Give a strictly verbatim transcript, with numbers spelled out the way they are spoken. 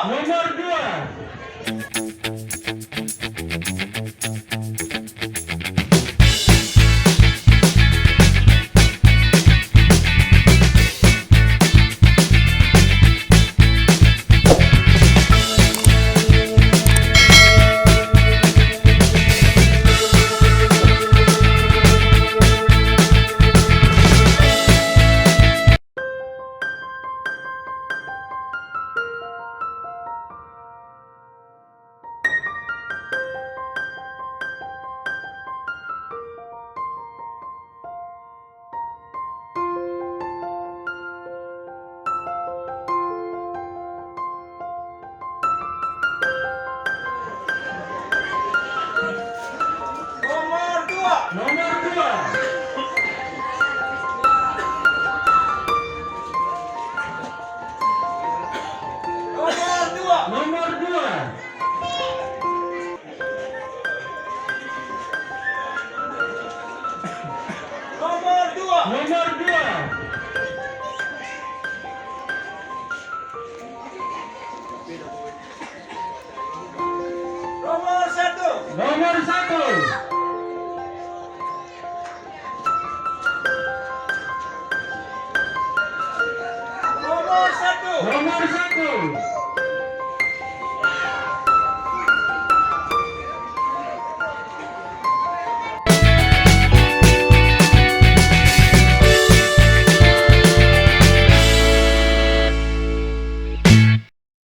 Nomor dua. Nomor dua. Nomor dua. Nomor dua. Nomor dua. Nomor dua. Nomor dua. Nomor satu. Nomor satu. Nomor satu. Nomor satu.